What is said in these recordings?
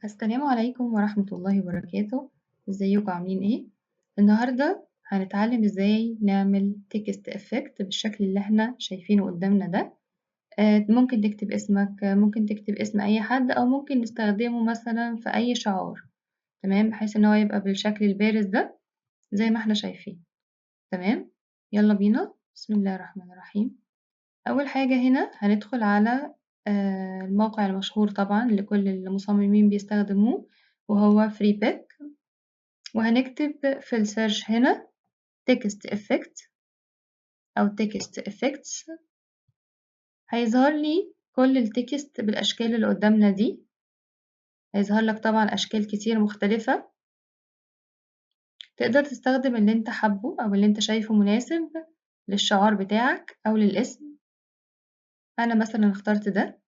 السلام عليكم ورحمة الله وبركاته. ازيكم عاملين ايه؟ النهاردة هنتعلم ازاي نعمل text effect بالشكل اللي احنا شايفينه قدامنا ده. ممكن تكتب اسمك، ممكن تكتب اسم اي حد، او ممكن نستخدمه مثلا في اي شعار، تمام، بحيث ان هو يبقى بالشكل البارز ده زي ما احنا شايفين. تمام، يلا بينا. بسم الله الرحمن الرحيم. اول حاجة هنا هندخل على الموقع المشهور طبعا اللي كل المصممين بيستخدموه، وهو Freepik، وهنكتب في ال search هنا text effect أو text effects. هيظهر لي كل ال text بالأشكال اللي قدامنا دي. هيظهر لك طبعا أشكال كتير مختلفة، تقدر تستخدم اللي انت حابه أو اللي انت شايفه مناسب للشعار بتاعك أو للاسم. أنا مثلا اخترت ده.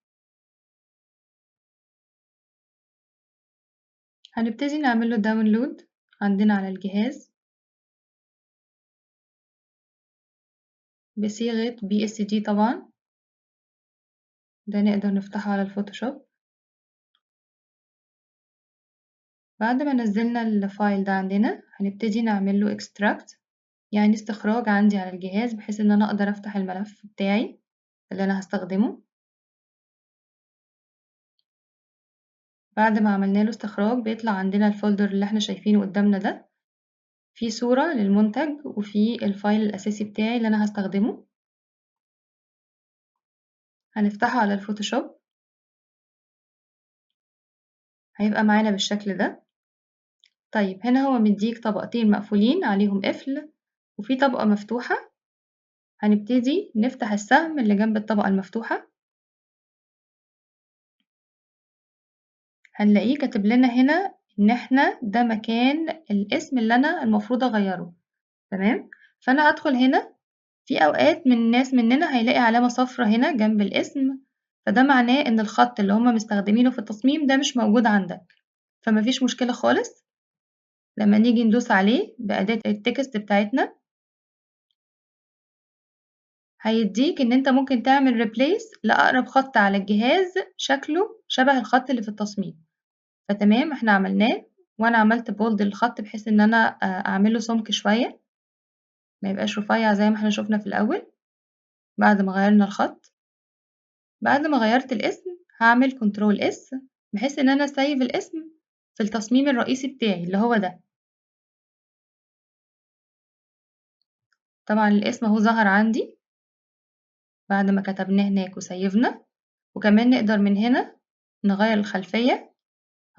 هنبتدي نعمل له download عندنا على الجهاز بصيغة PSD طبعا، ده نقدر نفتحه على الفوتوشوب. بعد ما نزلنا ال file ده عندنا هنبتدي نعمل له extract، يعني استخراج عندي على الجهاز، بحيث ان انا اقدر افتح الملف بتاعي اللي انا هستخدمه. بعد ما عملنا له استخراج بيطلع عندنا ال folder اللي احنا شايفينه قدامنا ده، في صورة للمنتج وفي ال file الأساسي بتاعي اللي أنا هستخدمه. هنفتحه على الفوتوشوب، هيبقى معانا بالشكل ده. طيب هنا هو مديك طبقتين مقفولين عليهم قفل، وفي طبقة مفتوحة. هنبتدي نفتح السهم اللي جنب الطبقة المفتوحة، هنلاقيه كاتب لنا هنا ان احنا ده مكان الاسم اللي انا المفروض اغيره. تمام، فانا هدخل هنا. في اوقات من الناس مننا هيلاقي علامة صفرة هنا جنب الاسم، فده معناه ان الخط اللي هما مستخدمينه في التصميم ده مش موجود عندك، فمفيش مشكلة خالص. لما نيجي ندوس عليه بأداة ال text بتاعتنا هيديك ان انت ممكن تعمل replace لأقرب خط على الجهاز شكله شبه الخط اللي في التصميم. فتمام، احنا عملناه، وانا عملت bold للخط بحيث ان انا اعمله سمك شوية، ما يبقاش رفيع زي ما احنا شفنا في الاول. بعد ما غيرنا الخط، بعد ما غيرت الاسم هعمل control S بحيث ان انا save الاسم في التصميم الرئيسي بتاعي اللي هو ده. طبعا الاسم اهو ظهر عندي بعد ما كتبناه هناك وسيفنا. وكمان نقدر من هنا نغير الخلفية.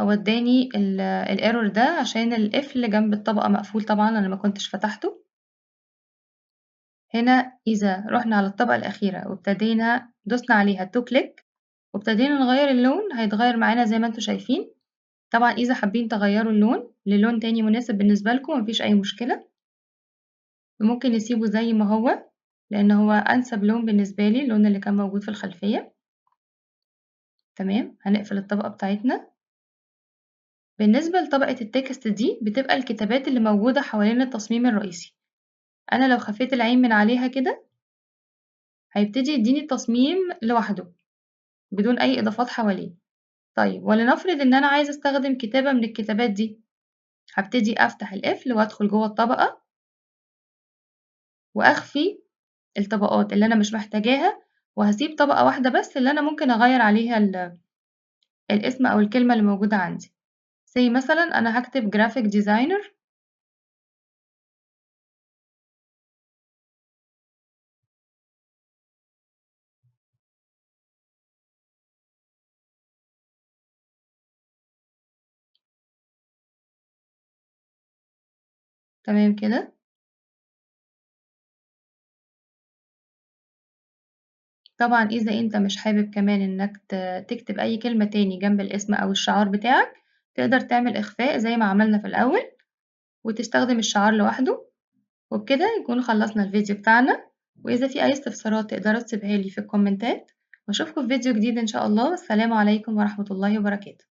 هو اداني ال error ده عشان القفل جنب الطبقة مقفول، طبعا انا ما كنتش فتحته. هنا اذا رحنا على الطبقة الاخيرة وابتدينا دوسنا عليها two click وابتدينا نغير اللون، هيتغير معانا زي ما انتم شايفين. طبعا اذا حابين تغيروا اللون للون تاني مناسب بالنسبة لكم مفيش اي مشكلة، ممكن نسيبه زي ما هو لان هو انسب لون بالنسبة لي اللون اللي كان موجود في الخلفية. تمام، هنقفل الطبقة بتاعتنا. بالنسبة لطبقة ال text دي بتبقى الكتابات اللي موجودة حوالين التصميم الرئيسي. أنا لو خفيت العين من عليها كده هيبتدي يديني التصميم لوحده بدون أي إضافات حواليه. طيب ولنفرض إن أنا عايزة أستخدم كتابة من الكتابات دي، هبتدي أفتح القفل وأدخل جوه الطبقة وأخفي الطبقات اللي أنا مش محتاجاها، وهسيب طبقة واحدة بس اللي أنا ممكن أغير عليها الاسم أو الكلمة اللي موجودة عندي. زي مثلا أنا هكتب graphic designer، تمام كده. طبعا إذا أنت مش حابب كمان إنك تكتب أي كلمة تاني جنب الاسم أو الشعار بتاعك، تقدر تعمل إخفاء زي ما عملنا في الأول وتستخدم الشعار لوحده. وبكده نكون خلصنا الفيديو بتاعنا، وإذا في أي استفسارات تقدروا تسيبها لي في الكومنتات، وأشوفكم في فيديو جديد إن شاء الله. والسلام عليكم ورحمة الله وبركاته.